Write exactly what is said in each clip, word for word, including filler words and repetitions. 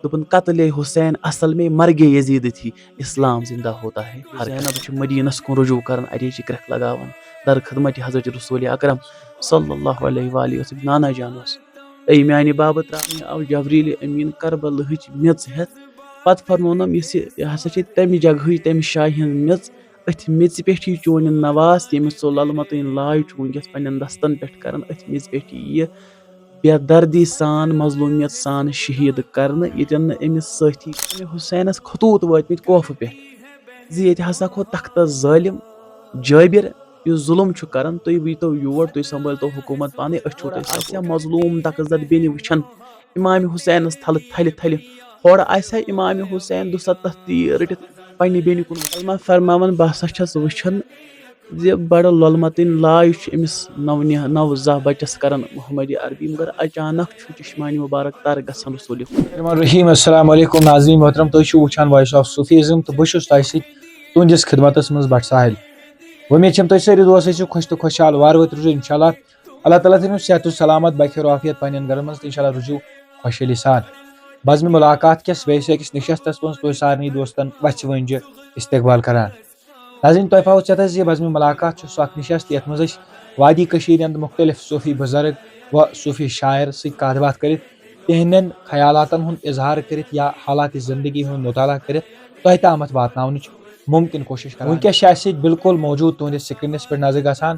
دوٚپُن، "قتلِ حسین اصل میں، مرگِ یزید تھی، اسلام زندہ ہوتا ہے ہر۔" زینب چھِ مدینس کُن رجوع کران، اتے چھِ کرٛٮ۪کھ لگاوان در خدمت حضرت رسول اکرم صلی اللہ علیہ وآلہ وسلم۔ نانا جان اوس، "اے میانہِ بابہٕ، ترٛاونہِ آو جبریل امین کربلہٕچ میٚژ ہٮ۪تھ۔" پتہٕ فرمونم، یُس یہِ، یہِ ہسا چھِ تمہِ جگہٕچ، تمہِ جایہِ ہٕنٛز میٚژ، أتھۍ میٚژِ پٮ۪ٹھ یی چون یہِ نواز، ییٚمِس ژٕ للمتٕنۍ لاج چھُ وٕنکیٚس پننٮ۪ن دستن پٮ۪ٹھ کران، أتھۍ میٚژِ پٮ۪ٹھ یی یہِ بے دردی سان، مظلومیت سان شہید کرنہٕ، ییٚتٮ۪ن نہٕ أمِس سٲتھی حسینس خطوط وٲتمٕتۍ کوفہٕ پٮ۪ٹھ زِ ییٚتہِ ہسا کھوٚت تختس ظٲلم جٲبر، یُس ظلم چھُ کران۔ تُہۍ ییٖتو یور، تُہۍ سنبھٲلتو حکومت پانے، أسۍ چھِو تۄہہِ آسیا مظلوم تقزت بیٚنہِ وٕچھان امام حسینس تھلہٕ تھلہِ تھلہِ؟ ہورٕ آسہِ ہا امام حسین دُسَتتھ تیٖر رٔٹِتھ پننہِ بیٚنہِ کُن۔ علماء فرماوان، بہٕ ہسا چھَس وٕچھان زِ بڑٕ لۄلمتٕنۍ لاج چھِ أمِس نو نہ-، نو زاہ بچس کران محمد عربی، مگر اچانک چھُ چشمانِ مبارک تر گژھان رسول خدا۔ الرحمن الرحیم۔ السلام علیکم ناظرین محترم، تُہۍ چھِو وٕچھان Voice of Sufism تہٕ بہٕ چھُس تۄہہِ سۭتۍ تُہنٛدِس خدمتس منٛز بٹ ساحل۔ وۄمید چھم تُہۍ سٲری دوس ٲسِو خۄش تہٕ خۄشحال، وارٕ وٲتۍ روٗزِو انشاءاللہ۔ اللہ تعالیٰ تھٲوِن صحت و سلامت، بخیر و عافیت پننٮ۪ن گرن منٛز تہٕ انشاءاللہ روٗزِو خۄشحٲلی سان۔ بزمِ ملاقات کِس بیٚیِس أکِس نشستس منٛز تُہۍ سارنٕے دوستن وژھِ وٲنجہِ استقبال کران۔ ناظرین، تۄہہِ پاوٕ ژےٚ تہٕ زِ بزمِ ملاقات چھُ سُہ اکھ نشست، یتھ منٛز أسۍ وادی کٔشیٖرِ ہٕنٛدۍ مختلف صوفی بزرگ و صوفی شاعر سۭتۍ کتھ باتھ کٔرِتھ تِہنٛدٮ۪ن خیالاتن ہُنٛد اظہار کٔرِتھ یا حالات زندگی ہُنٛد مطالعہ کٔرِتھ تۄہہِ تامتھ واتناونٕچ ممکن کوٗشش کران۔ وٕنکیٚس چھِ اَسہِ سۭتۍ بالکل موجود تُہنٛدِس screenس پٮ۪ٹھ نظر گژھان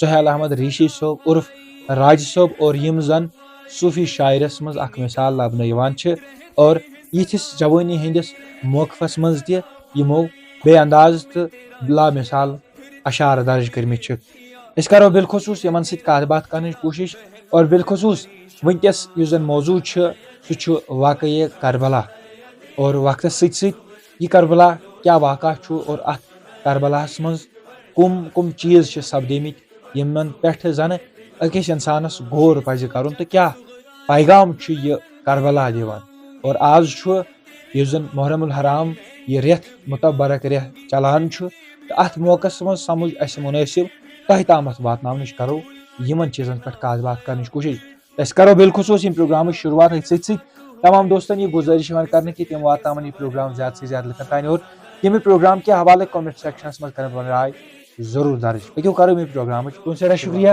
سہیل احمد ریٖشی صٲب عرف راج صٲب، اور یِم زن صوفی شاعرس منٛز اکھ مثال لبنہٕ یِوان چھِ، اور یِتھِس جوٲنی ہٕنٛدِس موقفس منٛز تہِ یِمو بے انداز تہٕ بلا مثال اشعار درج کٔرمٕتۍ چھِ۔ أسۍ کرو بالخصوص یِمن سۭتۍ کتھ باتھ کرنٕچ کوٗشش، اور بالخصوص وٕنکیٚس یُس زن موضوع چھُ، سُہ چھُ واقعہ کربلا، اور وقتس سۭتۍ سۭتۍ یہِ کربلا کیٛاہ واقعہ چھُ اور اتھ کربلاہس منٛز کُم کُم چیٖز چھِ سپدیمٕتۍ، یِمن پٮ۪ٹھ زنہٕ أکِس انسانس غور پزِ کرُن تہٕ کیٛاہ پیغام چھُ یہِ کربلا دِوان۔ اور آز چھُ، یُس زن محرم الحرام، یہِ رٮ۪تھ متبرک رٮ۪تھ چلان چھُ، تہٕ اتھ موقعس منٛز سمجھ اسہِ منٲسب تۄہہِ تامتھ واتناونٕچ کرو یِمن چیٖزن پٮ۪ٹھ کتھ باتھ کرنٕچ کوٗشش۔ أسۍ کرو بالخصوص ییٚمہِ پروگرامٕچ شروٗعات أتھۍ سۭتۍ سۭتۍ۔ تمام دوستن یہِ گُزٲرِش یِوان کرنہٕ کہِ تِم واتناون یہِ پروگرام زیادٕ سے زیادٕ لُکن تام۔ اور ییٚمہِ پروگرام کہِ حوالہٕ comment sectionس منٛز کرن پنٕنۍ راے ضروٗر درج۔ پٔکِو کرو ییٚمہِ پروگرامٕچ۔ تُہُنٛد سٮ۪ٹھاہ شُکریہ۔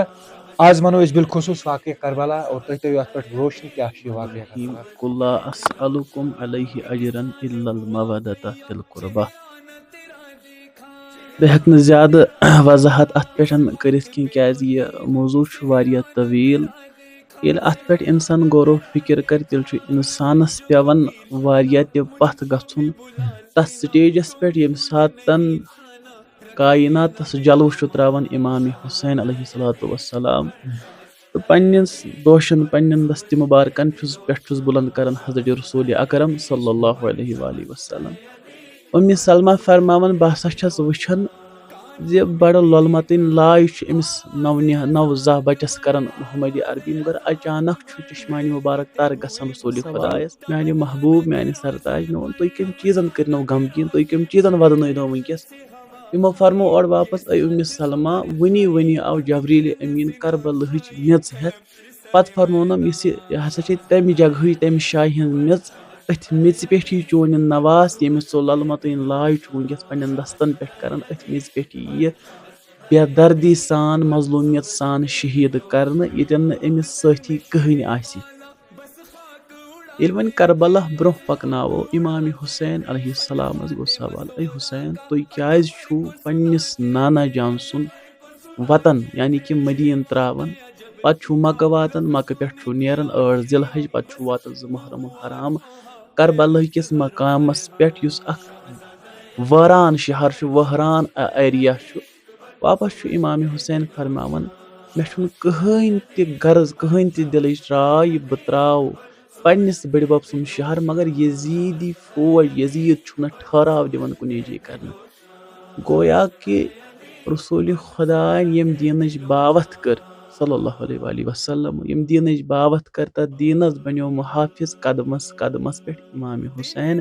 آز ونو أسۍ بالخصوص واقعہ کربلا اور تُہۍ تھٲیِو اتھ پٮ۪ٹھ روشنی، کیٛاہ چھُ یہِ واقعہ کربلا؟ قل لا اسألکم علیہ اجرا الا المودۃ فی القربی۔ بہٕ ہٮ۪کہٕ نہٕ زیادٕ وضاحت اتھ پٮ۪ٹھ کٔرِتھ کینٛہہ، کیٛازِ یہِ موضوع چھُ واریاہ طویل۔ ییٚلہِ اتھ پٮ۪ٹھ انسان غور و فکر کرِ، تیٚلہِ چھُ انسانس پٮ۪وان واریاہ تہِ پتھ گژھُن۔ تتھ stageس پٮ۪ٹھ، ییٚمہِ ساتن کائناتس جلوٕ چھُ تراوان امام حسین علیہ الصلوۃ والسلام۔ تہٕ پننِس دوشن، پننٮ۪ن دستِ مبارکن چھُس، پٮ۪ٹھ چھُس بلند کران حضرت رسول اکرم صلی اللہ علیہ وآلہ وسلم۔ اُمِ سلمہ فرماوان، بہٕ ہسا چھَس وٕچھان زِ بڑٕ لۄلمتٕنۍ لاج چھِ أمِس نو نہ-، نو زاہ بچس کران محمد عربی، مگر اچانک چھُ چشمانِ مبارک تر گژھان رسول خدایس۔ میانہِ محبوب، میانہِ سرتاج، مےٚ ووٚن، تُہۍ کٔمۍ چیٖزن کٔرنو غمگیٖن، تُہۍ کٔمۍ چیٖزن ودنٲیدو وٕنکیٚس؟ یِمو فرمو اورٕ واپس، اے اُمِ سلمہ، وٕنی وٕنی آو جبریل امین کربلہٕچ میٚژ ہٮ۪تھ۔ پتہٕ فرمونم، یُس یہِ، یہِ ہسا چھِ تمہِ جگہٕچ، تمہِ جایہِ ہٕنٛز میٚژ، أتھۍ میٚژِ پٮ۪ٹھ یی چون یہِ نواز، ییٚمِس ژٕ للمتٕنۍ لاج چھُ وٕنکیٚس پننٮ۪ن دستن پٮ۪ٹھ کران، أتھۍ میٚژِ پٮ۪ٹھ یی یہِ بے دردی سان، مظلومیت سان شہید کرنہٕ، ییٚتٮ۪ن نہٕ أمِس سٲتھی کٕہٕنۍ آسہِ۔ ییٚلہِ وۄنۍ کربلا برونٛہہ پکناوو، امام حسین علیہ السلامس گوٚو سوال، اے حسین، تُہۍ کیازِ چھِو پننِس نانا جان سُنٛد وطن، یعنی کہِ مدیٖنہٕ ترٛاوان؟ پتہٕ چھُو مکہ واتان، مکہ پٮ۪ٹھ چھُو نیران ٲٹھ ذی الحج، پتہٕ چھُو واتان زٕ محرم الحرام۔ کربلا کِس مقامس پٮ۪ٹھ، یُس اکھ وٲران شہر چھُ، وٲران area چھُ، واپس چھُ امام حسین فرماوان، مےٚ چھُنہٕ کٕہٕنۍ تہِ غرض، کٕہٕنۍ تہِ دِلٕچ راے، بہٕ ترٛاو پننِس بٕڈِبب سُنٛد شہر، مگر یزیدی فوج، یزید چھُنہٕ ٹھہراو دِوان کُنے جایہِ کرنہٕ۔ گویا کہِ رسول خداین ییٚمہِ دیٖنٕچ باوتھ کٔر، صلی اللہ علیہ وآلہ وسلم، ییٚمہِ دیٖنٕچ باوتھ کٔر، تتھ دیٖنس بنیو محافظ قدمس قدمس پٮ۪ٹھ امام حسین۔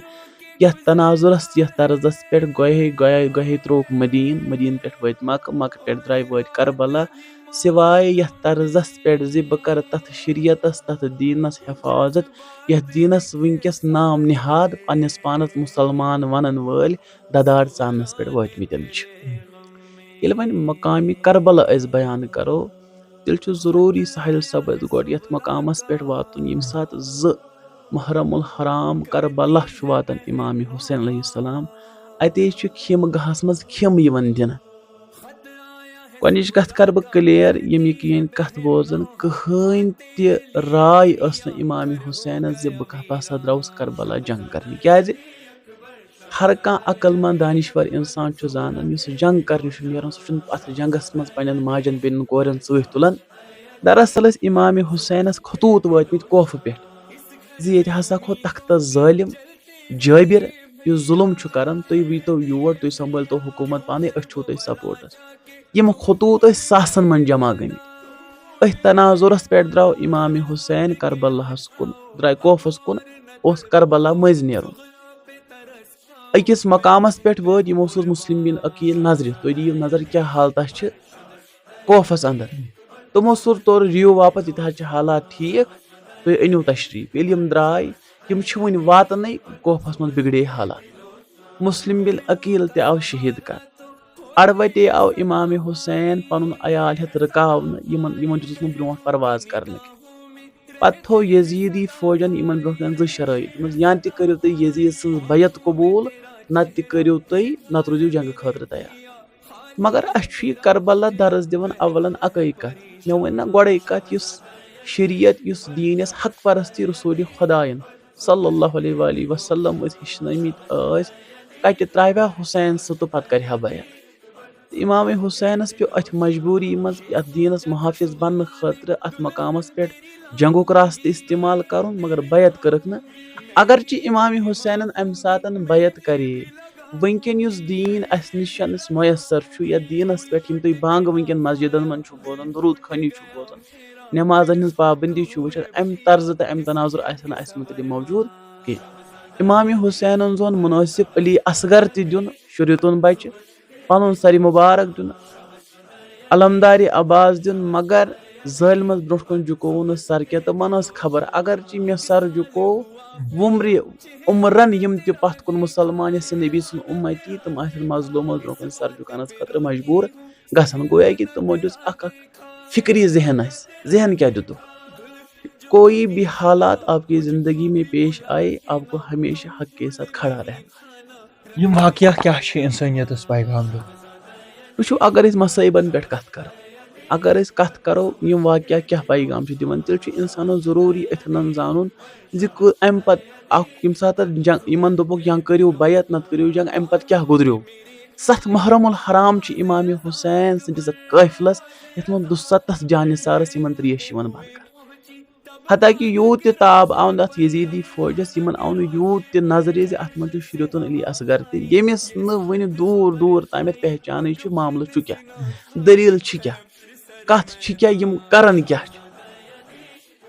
یَتھ تناظرس، یَتھ طرزس پٮ۪ٹھ گۄہے، گۄہے، گۄہے ترٛووُکھ مدیٖنہٕ، مدیٖنہٕ پٮ۪ٹھ وٲتۍ مکہٕ، مکہٕ پٮ۪ٹھ درٛاے وٲتۍ کربلا، سوائے یَتھ طرزس پٮ۪ٹھ زِ بہٕ کرٕ تَتھ شریعتس، تَتھ دیٖنس حفاظت، یَتھ دیٖنس وٕنکیٚس نام نہاد پننِس پانس مُسلمان ونن وٲلۍ ددار ژاننس پٮ۪ٹھ وٲتمٕتٮ۪ن چھِ۔ ییٚلہِ وۄنۍ مقامِ کربلا أسۍ بیان کرو، تیٚلہِ چھُ ضروٗری ساحل صٲب اَسہِ گۄڈٕ یَتھ مقامَس پٮ۪ٹھ واتُن، ییٚمہِ ساتہٕ زٕ محرم الحرام کربلا چھُ واتان امام حسین علیہ السلام۔ اَتے چھُ خیمہٕ گاہَس منٛز خیمہٕ یِوان دِنہٕ۔ گۄڈٕنِچ کَتھ کَرٕ بہٕ clear، یِم یہِ کِہیٖنۍ کَتھ بوزَن، کٕہٕنۍ تہِ راے ٲس نہٕ امام حسینَس زِ بہٕ کَتھ، بہٕ ہسا درٛاوُس کربلا جنگ کرنہِ۔ کیٛازِ؟ ہر کانٛہہ عقل مند دانشور انسان چھُ زانان، یُس جنگ کرنہِ چھُ نیران، سُہ چھُنہٕ اتھ جنگس منٛز پننٮ۪ن ماجن بیٚنٮ۪ن کورٮ۪ن سۭتۍ تُلان۔ دراصل ٲسۍ امام حسینس خطوط وٲتمٕتۍ کوفہٕ پٮ۪ٹھ زِ ییٚتہِ ہسا کھوٚت تختس ظٲلم جٲبر، یُس ظلم چھُ کران، تُہۍ ییٖتو یور، تُہۍ سنبھٲلتو حکومت پانے، أسۍ چھِو تۄہہِ سپورٹس۔ یِم خطوط ٲسۍ ساسن منٛز جمع گٔمٕتۍ۔ أتھۍ تناظرس پٮ۪ٹھ درٛاو امام حسین کربلاہس کُن، درٛاے کوفس کُن، اوس کربلا مٔنٛزۍ نیرُن۔ أکِس مقامس پٮ۪ٹھ وٲتۍ، یِمو سوٗز مسلم بن عقیل نظرِ، تُہۍ دِیِو نظر کیٛاہ حالتہ چھِ کوفس اندر۔ تِمو سوٗز تورٕ رِیو واپس، ییٚتہِ حظ چھِ حالات ٹھیٖک، تُہۍ أنِو تشریٖف۔ ییٚلہِ یِم درٛاے، یِم چھِ وُنہِ واتنٕے، کوفس منٛز بِگڑے حالات۔ مسلم بن عقیل تہِ آو شہید کرنہٕ۔ اڑوتے آو امام حسین پنُن عیال ہٮ۪تھ رُکاونہٕ، یِمن، یِمن دِژٕس نہٕ برونٛٹھ پرواز کرنہٕ۔ پتہٕ تھوٚو یزیدی فوجن یِمن برونٛہہ کنہِ زٕ شرٲیط، دوٚپمس، یا تہِ کٔرِو تُہۍ یزید سٕنٛز بیعت قبوٗل، نتہٕ تہِ کٔرِو تُہۍ، نتہٕ روٗزِو جنگہٕ خٲطرٕ تیار۔ مگر اسہِ چھُ یہِ کربلا درس دِوان اولن اکٲے کتھ۔ مےٚ ؤنۍ نہ گۄڈے کتھ، یُس شریعت، یُس دیٖن، یۄس حق پرستی رسول خداین صلی اللہ علیہ وآلہ وسلم أسۍ ہیٚچھنٲومٕتۍ ٲسۍ، کتہِ ترٛاوِ ہا حسین سُہ تہٕ پتہٕ کرِ ہا بیعت؟ تہٕ امام حسینس پیوٚو اتھ مجبوٗری منٛز اتھ دیٖنس محافظ بننہٕ خٲطرٕ اتھ مقامس پٮ۪ٹھ جنگُک راستہٕ استعمال کرُن، مگر بیعت کٔرٕکھ نہٕ۔ اگرچہِ امام حسینن امہِ ساتن بیعت کرے، وٕنکیٚن یُس دیٖن اسہِ نِش میسر چھُ، یتھ دیٖنس پٮ۪ٹھ یِم تُہۍ بانگہٕ وٕنکیٚن مسجدن منٛز چھِو بوزان، درود خوانی چھِو بوزان، نمازن ہٕنٛز پابندی چھِو وٕچھان، امہِ طرزٕ تہٕ امہِ تناظر آسہِ نہٕ اسہِ متعلق موجود کینٛہہ۔ امام حسینن زون مناسب علی اصغر تہِ دیُن شریعتُن بچہِ، پنُن سر مبارک دیُن، علمدار عباس دیُن، مگر ظٲلمس برونٛٹھ کُن جُکوو نہٕ سر کینٛہہ۔ تِمن ٲس خبر، اگرچہِ مےٚ سر جُکوو، وُمرِ عمرن یِم تہِ پتھ کُن مسلمان یس نبی سُنٛد اُمتی، تِم آسن مظلومس برونٛہہ کُن سر جُکانس خٲطرٕ مجبوٗر گژھان۔ گویا کہِ تِمو دیُت اکھ اکھ فکری ذہن اسہِ۔ ذہن کیٛاہ دیُتُکھ؟ کوئی بھی حالات آپ کی زندگی میں پیش آئے، آپ کو ہمیشہ حق کے ساتھ کھڑا رہنا۔ یِم واقعہ کیٛاہ چھِ اِنسٲنیتَس پیغام دِوان؟ وٕچھِو، اگر أسۍ مصٲیبَن پٮ۪ٹھ کَتھ کَرو، اگر أسۍ کَتھ کَرو، یِم واقعہ کیٛاہ پیغام چھِ دِوان، تیٚلہِ چھُ اِنسانَس ضروٗری أتھٮ۪ن زانُن زِ کُ-، اَمہِ پَتہٕ اَکھ، ییٚمہِ ساتہٕ جنگ، یِمَن دوٚپُکھ، یا کٔرِو بیعت، نَتہٕ کٔرِو جنگ، اَمہِ پَتہٕ کیٛاہ گُزریو؟ ستھ محرم الحرام چھِ امام حسین سٕنٛدِس قٲفلَس، یَتھ منٛز دُسَتتھ جانثارَس یِمَن ترٛیش چھِ یِوان بنٛد کرنہٕ۔ حتیٰ کہِ یوٗت تہِ تاب آو نہٕ اَتھ یزیدی فوجَس، یِمَن آو نہٕ یوٗت تہِ نظرِ زِ اَتھ منٛز چھُ شریعتُن علی اصغر تہِ، ییٚمِس نہٕ وٕنہِ دوٗر دوٗر تامَتھ پہچانٕے چھُ، معاملہٕ چھُ کیٛاہ، دٔلیٖل چھِ کیٛاہ، کَتھ چھِ کیٛاہ، یِم کَرَن کیٛاہ چھِ۔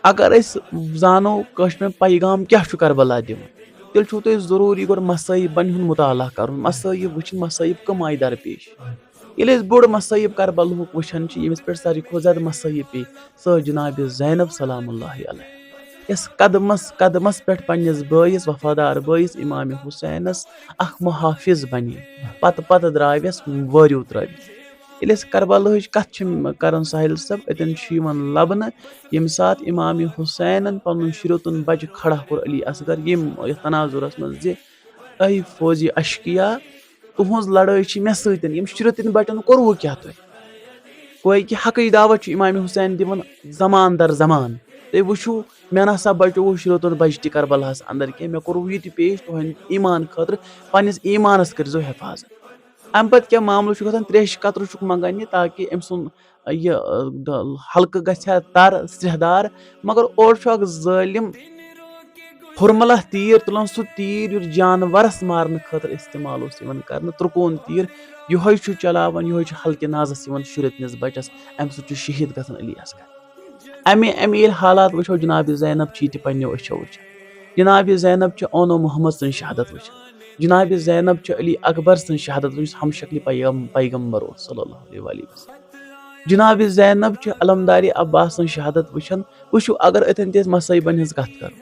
اگر أسۍ زانو کٲشرٮ۪ن پیغام کیٛاہ چھُ کربلا دِوان، تیٚلہِ چھُو تۄہہِ ضروٗری گۄڈٕ مصٲیبَن ہُنٛد مطالعہ کَرُن، مصٲیب وٕچھِنۍ، مصٲیب کَم آیہِ درپیش۔ ییٚلہِ أسۍ بوٚڑ مصٲیب کربلہُک وٕچھان چھِ، ییٚمِس پٮ۪ٹھ ساروی کھۄتہٕ زیادٕ مصٲیب پیٚیہِ، سۄ ٲس جناب زینب سلام اللہ علیہ، یۄس قدمس قدمس پٮ۪ٹھ پننِس بٲیِس، وفادار بٲیِس امام حسینس اکھ محافظ بنے، پتہٕ پتہٕ درٛاوٮ۪س وٲرِو ترٲوِتھ۔ ییٚلہِ أسۍ کربلہٕچ کتھ چھِ کران ساحل صٲب، اتٮ۪ن چھُ یِوان لبنہٕ، ییٚمہِ ساتہٕ امام حسینن پنُن شریعتُن بچہِ کھڑا کوٚر علی اصغر ییٚمہِ یتھ تناظرس منٛز زِ، اے فوجی اشقیا، تُہنٛز لڑٲے چھِ مےٚ سۭتۍ، یِم شریعتٕنۍ بچن کوٚروٕ کیٛاہ تۄہہِ؟ گویا کہِ حقٕچ دعوت چھُ امام حسین دِوان زمان در زمان۔ تُہۍ وٕچھِو، مےٚ نہ سا بچووُ شریعتُن بچہِ تہِ کربلاہس اندر کینٛہہ، مےٚ کوٚروٕ یہِ تہِ پیش تُہنٛدِ ایمان خٲطرٕ، پننِس ایمانس کٔرۍزیو حفاظت۔ امہِ پتہٕ کیٛاہ معاملہٕ چھُ گژھان، تریشہِ قطرٕ چھُکھ منگان یہِ تاکہِ أمۍ سُنٛد یہِ، ٲ، ڈ-، حلقہٕ گژھِ ہا تر سرٛیٚہدار، مگر اورٕ چھُ اکھ ظٲلم ہُرملہ تیٖر تُلان، سُہ تیٖر یُس جانورس مارنہٕ خٲطرٕ استعمال اوس یِوان کرنہٕ، ترٛکون تیٖر، یِہوٚے چھُ چلاوان، یِہوٚے چھُ حلقہِ نازس یِوان شُرِتھ نِس بچس، امہِ سۭتۍ چھُ شہید گژھان علی اصغر۔ امہِ، امہِ ییٚلہِ حالات وٕچھو، جناب زینب چھِ یہِ تہِ پننیو أچھو وٕچھان، جناب زینب چھِ اونو محمد سٕنٛز شہادت وٕچھان۔ جناب زینب چھِ علی اکبر سٕنٛز شہادت وٕچھ، ہم شکلِ پیغم-، پیغمبر اوس صلی اللہ علیہ وآلہ وسلم۔ جناب زینب چھِ علمدارِ عباس سٕنٛز شہادت وٕچھان۔ وٕچھِو، اگر أتھٮ۪ن تہِ أسۍ مصٲیبن ہٕنٛز کتھ کرو،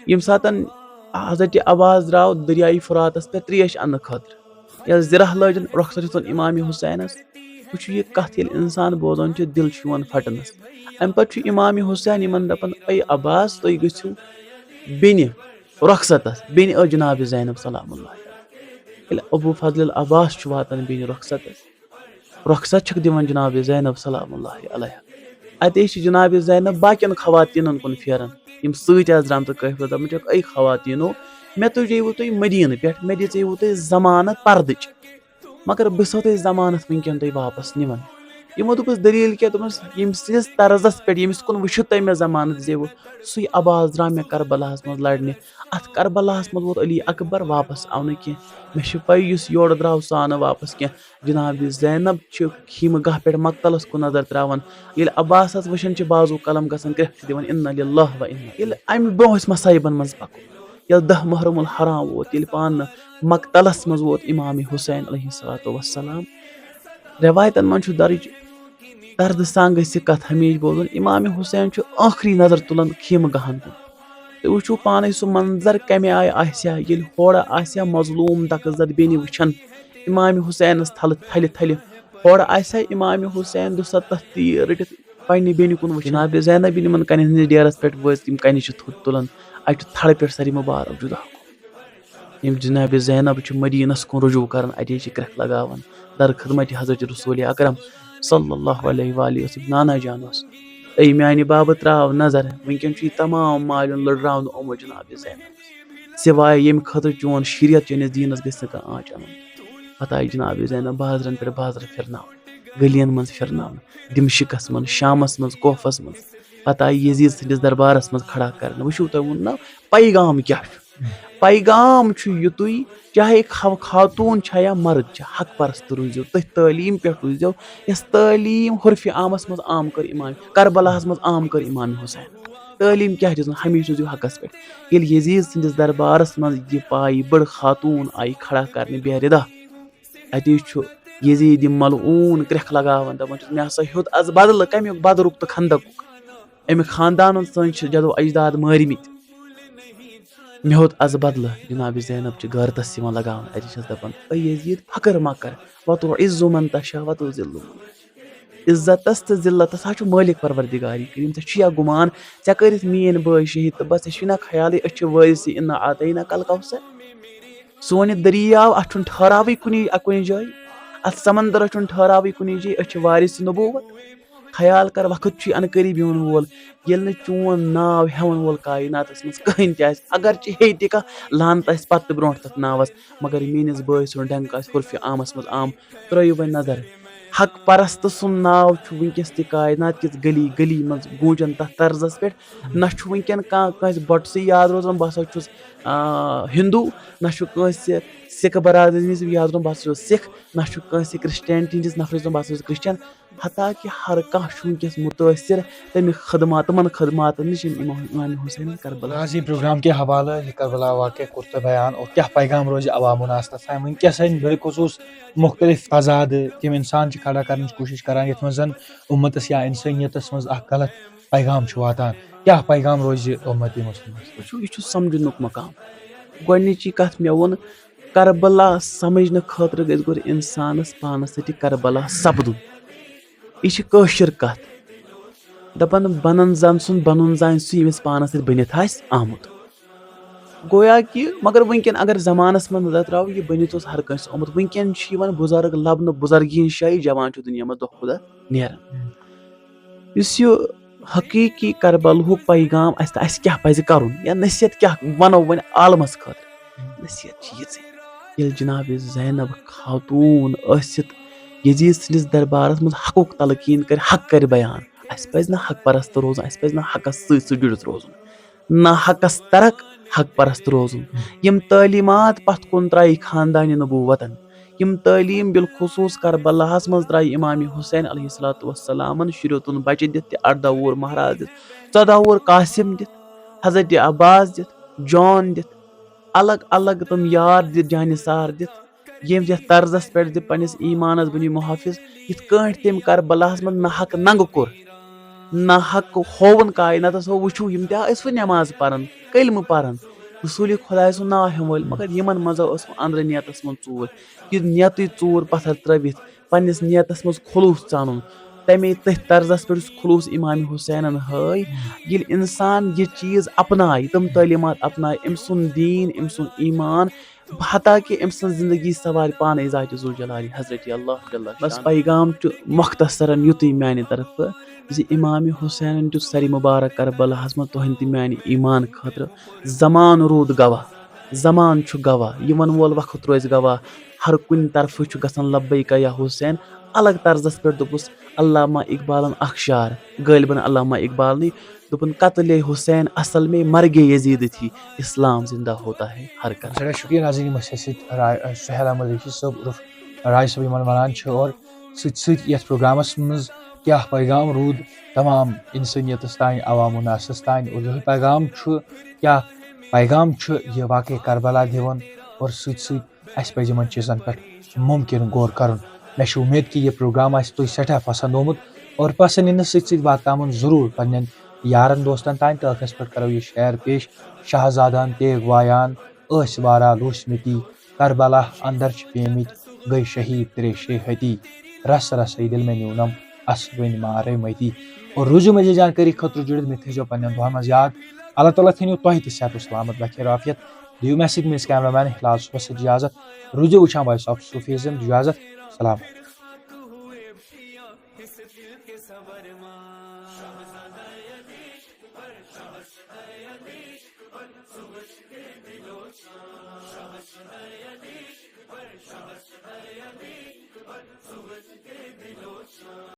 ییٚمہِ ساتن حضرت عباس درٛاو دٔریاے فراتس پٮ۪ٹھ ترٛیش اننہٕ خٲطرٕ، ییٚلہِ زِرہ لٲجِن رۄخصت ہیوٚتُن امام حسینس، وٕچھِو یہِ کتھ ییٚلہِ انسان بوزان چھُ، دِل چھُ یِوان پھٹنس۔ امہِ پتہٕ چھُ امام حسین یِمن دپان، اے عباس، تُہۍ گٔژھِو بیٚنہِ رۄخصتس، بیٚنہِ ٲس جناب زینب سلام اللہ علیہا۔ ییٚلہِ ابو فضل العباس چھُ واتان بیٚنہِ رۄخصتس، رۄخصت چھکھ دِوان جناب زینب سلام اللہ علیہا۔ اتے چھِ جناب زینب باقین خواتینن کُن پھیران، یِم سۭتۍ آسہٕ درامژٕ قٲفلس، دپان چھکھ، اے خواتینو، مےٚ تُجیوٕ تُہۍ مدینہٕ پٮ۪ٹھ، مےٚ دِژیوٕ تُہۍ ضمانت پردٕچ، مگر بہٕ چھسو تۄہہِ ضمانت وٕنکیٚن تۄہہِ واپس نِوان۔ یِمو دوٚپُس، دٔلیٖل کیٛاہ؟ دوٚپُس، ییٚمہِ سٕنٛدِس طرزس پٮ۪ٹھ، ییٚمِس کُن وٕچھِتھ تۄہہِ مےٚ ضمانت دِژیوٕ، سُے عباس درٛاو مےٚ کربلاہس منٛز لڑنہِ۔ اتھ کربلاہس منٛز ووت علی اکبر واپس آو نہٕ کینٛہہ۔ مےٚ چھِ پَے یُس یورٕ درٛاو سُہ آو نہٕ واپس کینٛہہ۔ جناب زینب چھِ خیمہٕ گاہ پٮ۪ٹھ مقتلس کُن نظر تراوان۔ ییٚلہِ عباسس وٕچھان چھِ بازو قلم گژھان کرٛٮ۪کھ، چھِ دِوان انا للہ و انا۔ ییٚلہِ امہِ برونٛہہ أسۍ مصائبن منٛز پکو، ییٚلہِ دَہ محرم الحرام ووت، ییٚلہِ پانہٕ مقتلس منٛز ووت امام حسین علیہ الصلوۃ والسلام، روایتن منٛز چھُ درج، دردٕ سان گژھِ یہِ کتھ ہمیشہِ بوزُن، امام حسین چھُ ٲخری نظر تُلان خیمہٕ گاہن کُن۔ تُہۍ وٕچھِو پانے سُہ منظر کمہِ آیہِ آسہِ ہا، ییٚلہِ ہورٕ آسہِ ہا مظلوم دکہٕ زد بیٚنہِ وٕچھان امام حسینس تھلہٕ تھلہِ تھلہِ، ہورٕ آسہِ ہا امام حسین دُسَتتھ تیٖر رٔٹِتھ پننہِ بیٚنہِ کُن وٕچھان۔ جناب زینب ییٚلہِ یِمن کنٮ۪ن ہٕنٛدِس ڈیرس پٮ۪ٹھ وٲژ، یِم کنہِ چھِ تھوٚد تُلان، اتہِ چھُ تھلہٕ پٮ۪ٹھ سرِ مبارک جدا۔ یِم جناب زینب چھِ مدینس کُن رجوع کران، اتے چھِ کرٛٮ۪کھ لگاوان در خدمت حضرت رسول اکرم صلی اللہ علیہ وآلہ وسلم۔ نانا جان اوس، اے میانہِ بابہٕ، تراو نظر، وٕنکیٚن چھُ یہِ تمام مالیُن لٔڑراونہٕ آمُت جناب زینب، سوائے ییٚمہِ خٲطرٕ چون شریعت چٲنِس دیٖنس گژھِ نہٕ کانٛہہ آنچ انُن۔ پتہٕ آیہِ جناب زینب بازرن پٮ۪ٹھ بازر پھرناونہٕ، گلیَن منٛز پھرناونہٕ، دمشقس منٛز، شامس منٛز، کوفس منٛز۔ پتہٕ آیہِ یزید سٕنٛدِس دربارس منٛز کھڑا کرنہٕ۔ وٕچھِو، تۄہہِ ووٚن نہ پیغام کیٛاہ چھُ؟ پیغام چھُ یُتُے، چاہے خو-، خاتوٗن چھا یا مرد چھا، حق پرست روٗزِو، تٔتھۍ تعلیٖم پٮ۪ٹھ روٗزِو، یۄس تعلیٖم حرفِ عامس منٛز عام کٔر امام، کربلاہس منٛز عام کٔر امام حسین۔ تعلیٖم کیٛاہ دِژٕن؟ ہمیشہِ روٗزِو حقس پٮ۪ٹھ۔ ییٚلہِ یزید سٕنٛدِس دربارس منٛز یہِ پایہِ بٔڑ خاتوٗن آیہِ کھڑا کرنہٕ بے رِدا، اتی چھُ یزید یہِ ملعوٗن کرٛٮ۪کھ لگاوان، دپان چھُس، مےٚ ہسا ہیوٚت از بدلہٕ، کمیُک؟ بدرُک تہٕ خندقُک۔ أمۍ خاندانن سٲنۍ چھِ جدو اجداد مٲرمٕتۍ۔ مےٚ ہیوٚت از بدلہٕ۔ جناب زینب چھِ غٲرتس یِوان لگاوان، اتی چھَس دپان، اے یزید، فخر ما کر، وتعز من تشاء وتذل من۔ عزتس تہٕ ذلتس ہا چھُ مٲلِک پروردگار کریم۔ ژےٚ چھُیا گُمان، ژےٚ کٔرِتھ میٲنۍ بٲے شہید تہٕ بس، ژےٚ چھُے نا خیالٕے أسۍ چھِ وٲرثِ انا اعطیناک الکوثر؟ سون یہِ دٔریاو، اتھ چھُنہٕ ٹھہراوٕے کُنی، کُنہِ جایہِ، اتھ سمندرس چھُنہٕ ٹھہراوٕے کُنی جایہِ، أسۍ چھِ وارث نبوت۔ خیال کر، وقت چھُے ان قریب یِوان وول، ییٚلہِ نہٕ چون ناو ہٮ۪وان وول کائناتس منٛز کٕہٕنۍ تہِ آسہِ، اگرچہِ ہیٚیہِ تہِ کانٛہہ لعنت آسہِ پتہٕ تہِ برونٛٹھ تتھ ناوس، مگر میٲنِس بٲے سُنٛد ڈنٛکہٕ آسہِ حرفِ عامس منٛز عام۔ ترٲیِو وۄنۍ نظر، حق پرست سُنٛد ناو چھُ وٕنکیٚس تہِ کائنات کِس گلی گلی منٛز گوٗنجان تتھ طرزس پٮ۪ٹھ۔ نہ چھُ وٕنکیٚن کانٛہہ کٲنٛسہِ بۄٹسٕے یاد روزان، بہٕ ہسا چھُس، آ، ہندو، نہ چھُ کٲنٛسہِ سِکھ برادری ہٕنٛز یاد روزان، بہٕ ہسا چھُس سِکھ، نہ چھُ کٲنٛسہِ کرسچینٹی ہٕنٛدِس نفرس روزان، بہٕ ہسا چھُس کرسچن۔ حتیٰ کہِ ہر کانٛہہ چھُ وٕنکیٚس مُتٲثر تَمہِ خدمات، تِمن خدماتن نِش یِم امام، امام حسین کربلا۔ آز یہ پروگرام کے حوالہ یہ کربلا واقعہ کرتے بیان اور کیا پیغام روزِ عوام و ناس تام؟ وٕنکیٚس ہن بالخصوص مختلف تضاد تِم انسان چھِ کھڑا کرنٕچ کوٗشِش کران، یتھ منٛز زن امتس یا انسٲنیتس منٛز اکھ غلط پیغام چھُ واتان۔ کیا پیغام روزِ امت مسلمس؟ وٕچھِو، یہِ چھُ سمجھنُک مقام۔ گۄڈٕنِچی کتھ مےٚ ووٚن، کربلا سمجھنہٕ خٲطرٕ گژھِ گۄڈٕ انسانس پانس سۭتۍ کربلا سپدُن۔ یہِ چھِ کٲشِر کتھ۔ دپان، بنن زن سُنٛد بنُن زانہِ سُہ، ییٚمِس پانس سۭتۍ بٔنِتھ آسہِ آمُت۔ گویا کہِ، مگر وٕنکیٚن اگر زمانس منٛز نظر تراوو، یہِ بٔنِتھ اوس ہر کٲنٛسہِ آمُت۔ وٕنکیٚن چھِ یِوان بُزرگ لبنہٕ، بُزرگی ہِنٛز شٲہی، جوان چھُ دُنیا منٛز دۄہ کھۄتہٕ دۄہ نیران۔ یُس یہِ حقیٖقی کربلہُک پیغام اَسہِ تہٕ اَسہِ کیٛاہ پَزِ کَرُن یا نصیحت کیٛاہ وَنو وۄنۍ عالمَس خٲطرٕ؟ نصیحت چھِ یِژٕے، ییٚلہِ جناب زینب خاتوٗن ٲسِتھ یزید سٕنٛدِس دربارَس منٛز حقُک تلقیٖن کَرِ، حق کَرِ بیان، اَسہِ پَزِ نہٕ حق پرست روزُن، اَسہِ پَزِ نہٕ حقَس سۭتۍ سۭتۍ جُڑِتھ روزُن۔ نہ حقس ترک، حق پرست روزُن۔ یِم تعلیمات پتھ کُن ترایہِ خاندانِ نبوتن۔ یِم تعلیٖم بالخصوص کربلاہس منٛز ترایہِ امام حسین علیہ الصلوۃ والسلامن شُریوتُن بچہِ دِتھ تہِ، ارداہ وُہُر مہراز دِتھ، ژۄداہ وُہُر قاسم دِتھ، حضرت عباس دِتھ، جان دِتھ۔ الگ الگ تِم یار دِتھ، جانہِ سار دِتھ، ییٚمہِ یَتھ طرزَس پٮ۪ٹھ زِ پنٛنِس ایٖمانَس بٔنِو محافظ، یِتھ کٲٹھۍ تٔمۍ کربلاہَس منٛز ناحق ننٛگہٕ کوٚر، ناحق ہووُن کایناتَس، ہو وٕچھِو، یِم تہِ ٲسۍ وۄنۍ نٮ۪ماز پَران، کلمہٕ پَران، رسوٗلِ خۄداے سُنٛد ناو ہٮ۪وان وٲلۍ، مگر یِمَن منٛز ٲس وۄنۍ أنٛدرٕ نیتَس منٛز ژوٗر۔ یہِ نیتٕے ژوٗر پَتھر ترٛٲوِتھ، پنٛنِس نیتَس منٛز خلوٗص ژانُن، تَمے تٔتھۍ طرزَس پٮ۪ٹھ یُس خلوٗص اِمامِ حُسینَن ہٲے۔ ییٚلہِ اِنسان یہِ چیٖز اپنایہِ، تِم تعلیٖمات اپنایہِ، أمۍ سُنٛد دیٖن، أمۍ سُنٛد ایٖمان، حتیٰ کہِ أمۍ سٕنٛز زندگی سوارِ پانَے ذاتِ ذوالجلالِ حضرت اللہ جل شانہ۔ بس پیغام چھُ مختصراً یُتُے میٛانہِ طرفہٕ زِ اِمامِ حُسینَن دیُت سَرِ مُبارک کربلاہَس منٛز تُہٕنٛدِ تہٕ میٛانہِ ایٖمان خٲطرٕ۔ زمانہٕ روٗد گواہ، زمانہٕ چھُ گواہ، یِمَن وول وقت روزِ گواہ، ہر کُنہِ طرفہٕ چھُ گژھان لبیک یا حسین۔ الگ طرزَس پٮ۪ٹھ دوٚپُس علامہ اقبالَن اکھ شعر، غٲلباً علامہ اقبالنٕے، دوٚپُن، "قتلِ حسین اصل میں مرگِ یزید تھی، اسلام زندہ ہوتا ہے ہر کرن۔" سٮ۪ٹھاہ شُکریہ ناظریٖن، یِم ٲسۍ اَسہِ سۭتۍ راے، شاہ علامہ ریٖشی صٲب عرف راے صٲب یِمَن وَنان چھِ، اور سۭتۍ سۭتۍ یَتھ پروگرامَس منٛز کیٛاہ پیغام روٗد تمام اِنسٲنیتَس تام، عوام و ناسَس تام، اور یِہوٚے پیغام چھُ، کیٛاہ پیغام چھُ یہِ واقعہ کربلا دِوان، اور سۭتۍ سۭتۍ اَسہِ پَزِ یِمَن چیٖزَن پٮ۪ٹھ مُمکِن غور کَرُن۔ مےٚ چھِ اُمید کہِ یہِ پروگرام آسہِ تۄہہِ سٮ۪ٹھاہ پَسنٛد آمُت، اور پَسنٛد یِنَس سۭتۍ سۭتۍ واتناوُن ضروٗر پنٛنٮ۪ن یارَن دوستَن تام، تہٕ ٲخرَس پٮ۪ٹھ کَرو یہِ شعر پیش، شاہزادَن تیغ وایان ٲسۍ واریاہ لوٗسۍ مٕتی، کربلا اندر چھِ پیمٕتۍ، گٔے شہیٖد ترٛےٚ شےٚ ہتی، رس رسے دِل مےٚ نیوٗنم، اَسہٕ وٕنۍ مارے مٔتی۔ اور روٗزِو مزید جانکٲری خٲطرٕ جُڑِتھ مےٚ تھٲیزیو پننٮ۪ن دُعن منٛز یاد۔ اللہ تعالیٰ تھٲینو تۄہہِ تہِ صحت و سلامت، بخیر عافیت۔ دِیِو مےٚ سۭتۍ میٲنِس کیمرہ مین ہلال صٲبس سۭتۍ اجازت۔ روٗزِو وٕچھان وائس آف صوفیزم۔ اجازت۔ السلام علیکم۔